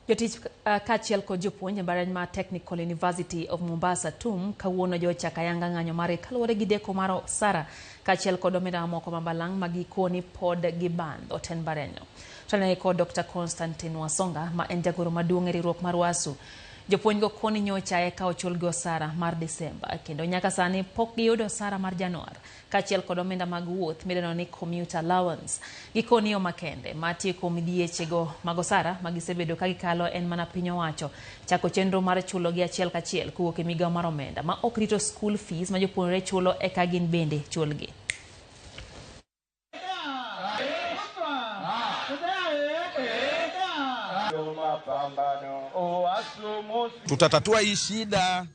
Jotich kaachiel kod jopuonj e mbalariany mar Technical University of Mombasa TUM kawuono jochako ayanga ng'anyo mare kaluwore gi deko mar osara kaachiel kod omenda mamoko ma balang' ma gikoni pod gibandho tend mbalarianyno. Tanene kod Dr. Constantine Wasonga ma en jagoro maduong' e riwruok mar WASU. Jopuonj go koni nyocha eka ochulgi osara mar Desemba kendo nyaka sani pok giyudo osara mar Januar kaachiel kod omenda mag wuoth midendo ni commuter allowance. Gikoni yo makende mar tieko midhiechego mag osara ma gisebedo ka gikalo en mana piny owacho chako chenro mar chulogi achiel kachiel kowuok e migawo mar omenda ma ok rito school fees ma jopuonjre chulo eka gin bende chulgi. Tutatatua hii shida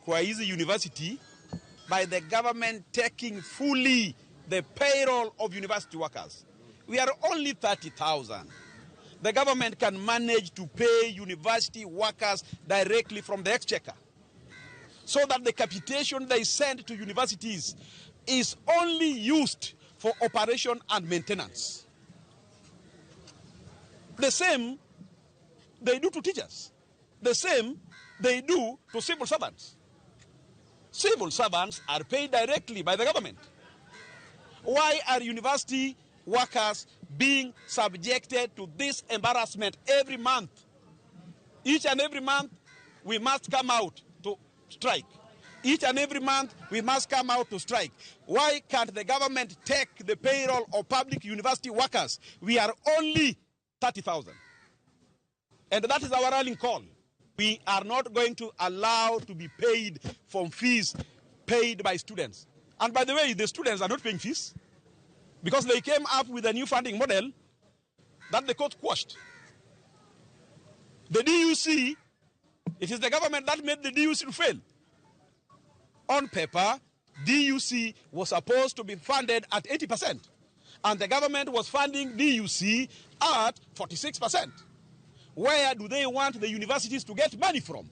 kwa hizi university by the government taking fully the payroll of university workers. We are only 30,000. The government can manage to pay university workers directly from the exchequer so that the capitation they send to universities is only used for operation and maintenance. The same they do to teachers. The same they do to civil servants. Civil servants are paid directly by the government. Why are university workers being subjected to this embarrassment every month? Each and every month, we must come out to strike. Each and every month, we must come out to strike. Why can't the government take the payroll of public university workers? We are only 30,000. And that is our rallying call. We are not going to allow to be paid from fees paid by students. And by the way, the students are not paying fees because they came up with a new funding model that the court quashed. The DUC, it is the government that made the DUC to fail. On paper, DUC was supposed to be funded at 80%, and the government was funding DUC at 46%. Where do they want the universities to get money from?